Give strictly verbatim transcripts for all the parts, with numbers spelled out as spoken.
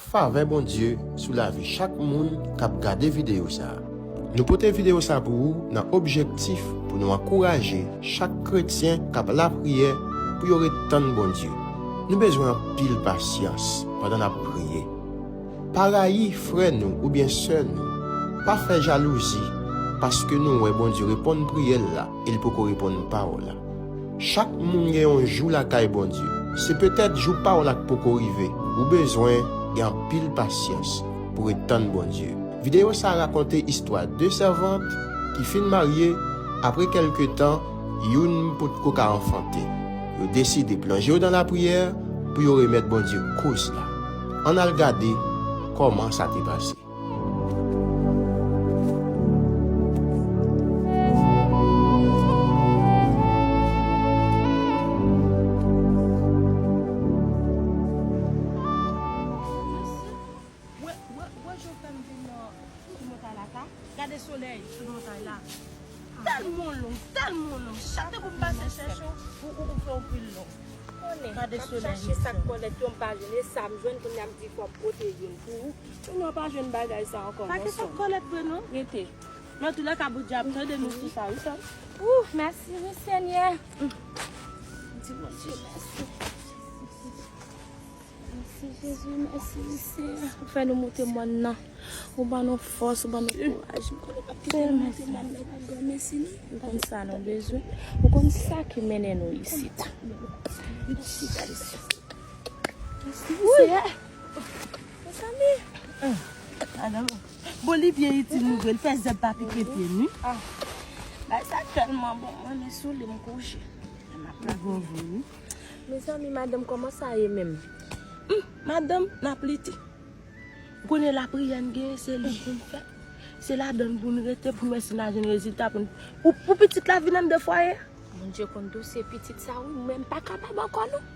Favè Bondye sou lavi chak moun k ap gade videyo sa a. Nou pote videyo sa pou ou nan objektif pou nou ankouraje chak kretyen k ap lapriyè pou yo ret tann Bondye. Nou bezwen anpil pasyans pandan n ap priye. Pa rayi frè nou oubyen sè nou. Pa fè jalouzi, paske nou wè Bondye reponn priyè l la e l poko reponn pa w la. Chak moun gen yon jou lakay Bondye. Se petèt jou pa w la k poko rive. Ou bezwen gen anpil pasyans pou ret tann Bondye. Videyo sa a rakonte istwa de sèvant ki fin marye, apre kèlke tan, youn potko ka anfante. Yo deside plonje yo nan lapriyè pou yo remèt Bondye koz la. Ann al gade kòman sa te pase. Wè, wè, wè jan w fè m vin nan, sou montay la sa. Gade solèy sou montay la. Tèlman long, tèlman long. Chak depi m pase chèche w, ou, ou, ou fè w pi long. Konnen, gade m ap solèy chache sa k kòlèt yo, m pa jwenn. E sa m jwenn, kounye a m di fò m pote youn pou ou. Kounye a w pa jwenn bagay sa ankò non, sè m. Pa gen sa k kòlèt vre non. Rete. Men antoulèka, bout djab, tande nou sou sa, wi, sè m. Ouh, mèsi, wi, Senyè. Di Bondye mèsi. Mèsi, Jezi, mèsi, wi, Senyè. Ou fè nou moute mòn nan. Ou ban nou fòs, ou ban nou kouraj. M konnen pa kite nou moute mòn nan, pa granmesi nou. Ou konn sa nou bezwen. Ou konn sa ki mennen nou isit. Mèsi, Jezi. Mèsi, wi, Senyè. Mezanmi. Madanm. Bon, li byen itil nou vre, li fè zèb pa pike pye n, wi. Ah. Bagay sa tèlman bon, mwen, men sou li m kouche. M ap bon vre, wi. Mezanmi, madanm, kòman sa ye menm? Hum, madanm, n ap lite. Ou konnen lapriyè n genyen, se li pou n fè. Se ladan l pou n rete, pou n wè si n a jwenn rezilta pou n, pou, pou pitit la vin anndan fwaye a. Bondye konn dosye pitit sa, wi, men m pa kapab ankò non.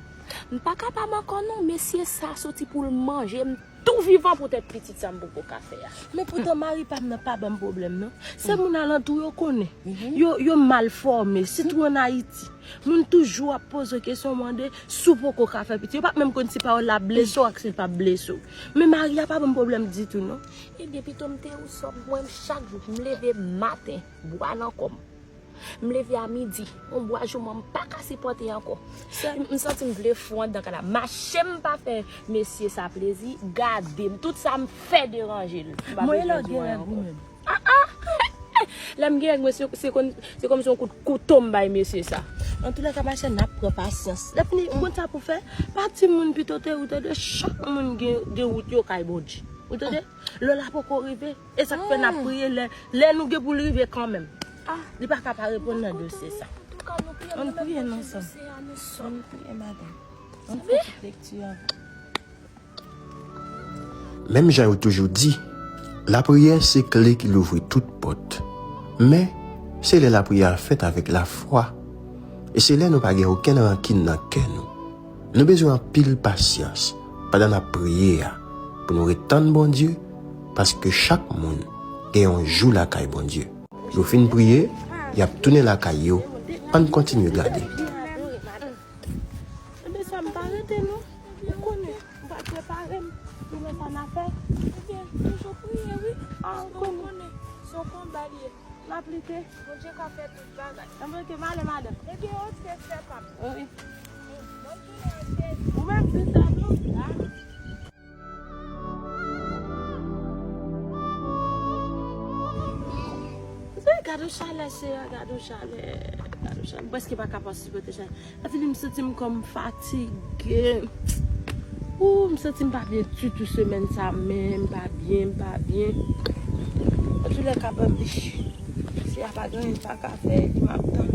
M pa kapab ankò non, mesye sa soti pou l manje m tou vivan poutèt pitit sa m poko ka fè a. Men poutan mari pa m nan pa ban m pwoblèm non. Se moun alantou yo konnen. Yo, yo mal fòme, sitou ann Ayiti. Moun toujou ap poze w kesyon, mande si w poko ka fè pitit. Yo p ap menm konn si pawòl la blese w ak si l p ap blese w. Men mari a pa ban m pwoblèm ditou non. Ebyen, pito m te ou sòm, mwen, chak jou, m leve maten, bwa nan kò m. M leve a midi, yon bwa jouman m pa ka sipòte ankò. M, m santi m vle fou anndan kay la. Mache m pa fè mesye sa plezi, gade m. Tout sa m fè deranje l. M pa bezwen di w anyen ankò. Ah, ah! Lè m gen règ mwen, se, se kon, se kòmsi yon kout kouto m bay mesye sa. Antoulèka, machè, n ap pran pasyans. Lè fini, ou konn sa pou fè? Pa timoun pito te ou tande, chak moun gen, gen wout yo kay Bondye. Ou tande? Lè w la poko rive, e sa k fè n ap priye lè, lè nou gen pou l rive kanmenm. Li pa ka pa reponn nan dosye sa. Ann priye nou ansanm. Ann priye, madanm. Ann fè tout lekti an. Menm jan yo toujou di, lapriyè se kle ki louvri tout pòt. Men, se lè lapriyè a fèt avèk lafwa, e se lè nou pa gen okenn rankin nan kè nou. Nou bezwen anpil pasyans pandan n ap priye a, pou nou ret tann Bondye, paske chak moun gen yon jou lakay Bondye. Yo fin priye, y ap tounen lakay yo. Ann kontinye gade. Ebyen, sa m pa rete non. Ou konnen, m pa prepare m. Ou wè sa n a fè? Ebyen, toujou priye, wi. Ah, ou konnen. Se yon konba li ye. N ap lite. Bondye ka fè tout bagay. Ann, oke, m ale, madanm. Ebyen, oke, sè pa m. Wi. Bon, tounen an Jezi. Ou menm, tou sa, non? Ah. Gade yon chalè, Seyè, gade yon chalè, gade yon chalè. M prèske pa ka sipòte chalè. Sa fini, m santi m kòm fatige. Ou, m santi m pa byen ditou semèn sa, men m pa byen, m pa byen. Antoulèka, banm li. Si a pa gen anyen m pa ka fè, epi m ap tann.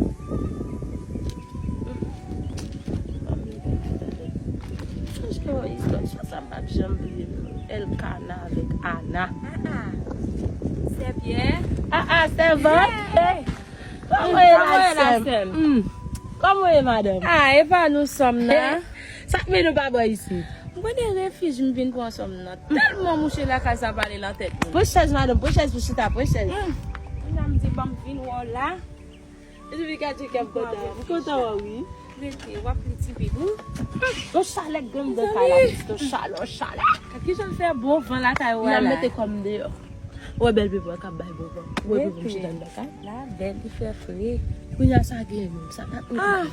Sonje yon istwa, istwa sa m p ap janm bliye l non. Elkana avèk Ana. Ah, ah. Sè Pyè. Ah, ah, sèvant. Kòman w ye la, sè m? Kòman w ye, madanm? Ah, e pa nou sòm nan. Sa k mennen w pa bò isit? M konnen refij m vin pran sòm nan. Tèlman mouche lakay sa pale nan tèt mwen. Pran chèz, madanm, pran chèz pou chita, pran chèz. Kounye a m di, ban m vin wè w la. Epi gade kè m kontan. M kontan wè w, wi. Rete, w ap li ti bib, wi. Yon chalè k gen anndan kay la, pitit, yon chalè, yon chalè. Kijan l fè bon van lakay ou a la? N a mete kò m deyò. Ou wè bèl bib mwen k ap bay bon van. Ou wè bib m chita anndan kay? La bèl, li fè fre. Kounye a sa gen menm, sa pa t. Ah!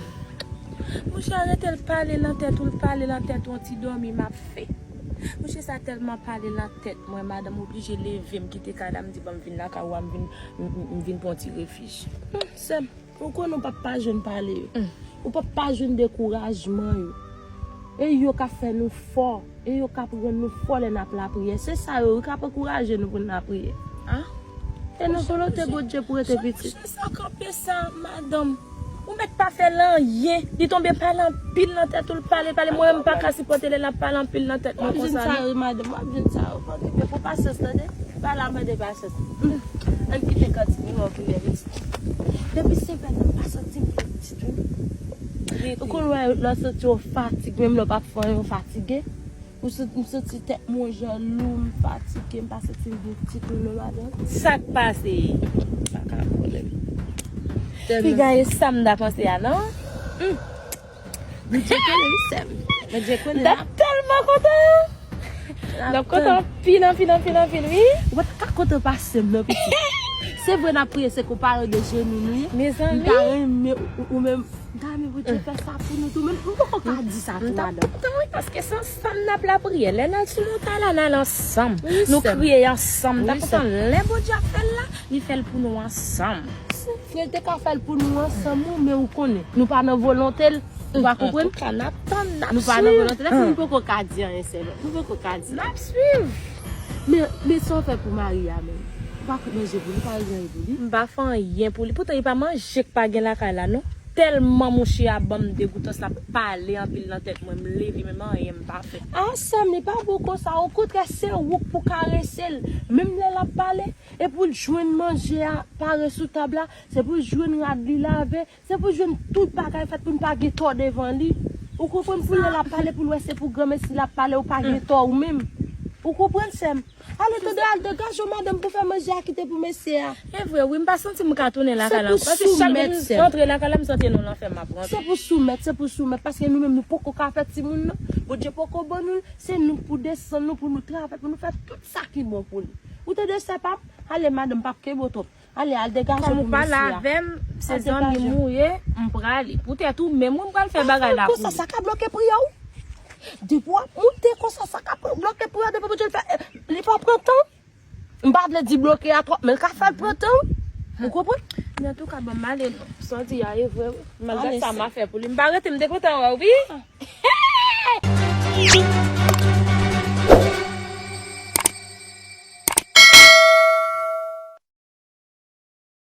Monchè, arete l pale nan tèt ou, l pale nan tèt ou, yon ti dòmi m ap fè. Monchè, sa tèlman pale nan tèt mwen, madanm oblije leve m kite kay la, m di, "Bon, m vin lakay ou a, m vin, m, m, m vin pran yon ti refij." Hmm, sè m, ou konnen w p ap pa jwenn pale yo. Hmm. Ou p ap pa jwenn dekourajman yo. E yo k ap fè nou fò. E yo k ap rann nou fò lè n ap lapriyè. Se sa yo wi k ap ankouraje nou pou n lapriyè. Ah? E nan volonte Bondye pou rete pitit. Sa kanpe sa, madanm. Ou mèt pa fè l anyen. Li tonbe pale anpil nan tèt ou, l pale, pale. Mwen menm, m pa ka sipòte lè l ap pale anpil nan tèt mwen konsa, non. W ap jwenn sa yo, madanm, w ap jwenn sa yo. Fò gen pou pasyans, tande. Pa la mande pasyans. Hmm. Ann kite kantik nou an pou lè pitit. Depi senk è tan, m pa santi m byen pitit, wi. Ou konn wè lè w santi w fatige, menm lè w p ap fè anyen, w fatige. M santi, m santi tèt mwen jan lou, m fatige, m pa santi m byen ditou non, madanm. Sa k pase? Pa ka pwoblèm. Piga e sa m ta panse a, non? Hmm. Bondye konnen, wi, sè m. Bondye konnen. M ta tèlman kontan. M ta kontan anpil, anpil, anpil, anpil, wi. Ou pa t ka kontan pase m, non, pitit. Se vre, n ap priye, se konpare de jenou nou ye. Mezanmi. M ta renmen ou, ou menm. Dami, Bondye fè sa pou nou tou. Menm, m poko ka di sa tou, madanm. M t ap kontan, wi, paske se ansanm n ap lapriyè. Lè n al sou montay la, n al ansanm. Nou kriye ansanm. M t ap kontan lè Bondye ap fè l la, li fè l pou nou ansanm. Frè, l te ka fè l pou nou ansanm, wi, men ou konnen, nou pa nan volonte l. Ou pa konprann? Antouka, n ap tann, n ap swiv. Nou pa nan volonte l. Epi m poko ka di anyen, sè m. M poko ka di. N ap swiv. Men, men sa w fè pou Maria menm? Ou pa kout manje pou li, ou pa regle anyen pou li? M pa fè anyen pou li. Poutan, li pa manje k pa gen lakay la, non. Tèlman mouche a ban m degoutans, l ap pale anpil nan tèt mwen, m leve, menm anyen m pa fè. A, sè m, li pa bon konsa. Okontrè, se ou k pou karese l. Menm lè l ap pale, e pou l jwenn manje a pare sou tab la, se pou l jwenn rad li lave, se pou l jwenn tout bagay fèt pou n pa gen tò devan li. Ou konprann? Pou lè l ap pale, pou l wè se pou granmesi l ap pale, ou pa gen tò ou menm. Ou konprann, sè m? Ale, tande, al degaje w, madanm, pou fè manje a kite pou mesye a. E vre, wi, m pa santi m ka tounen lakay la ankò. Paske chak lè m rantre lakay la, m santi e nan lanfè m ap rantre. Se pou soumèt, se pou soumèt, paske nou menm, nou poko ka fè timoun nan. Bondye poko ban nou l, se nou k pou desann nou, pou nou travay, pou nou fè tout sa ki bon pou li. Ou tande, sè pa m? Ale, madanm, p ap kenbe w twòp. Ale, al degaje w pou mesye a. Kòm ou pale avè m, se zanmi m ou ye, m prale. Poutèt ou menm, wi, m pral fè bagay la pou ou. Konsa, sa ka bloke priyè w? Depi w ap moute konsa, sa ka bloke priyè w, depi Bondye l fè, eh, li pa pran tan. M pa vle di bloke a twòp, men l ka fè l pran tan, wi. Ou konprann? Men antouka, ban m ale non. Sa w di a, e vre, wi. Malgre sa m a fè pou li. M pa rete, m te kontan wè w, wi.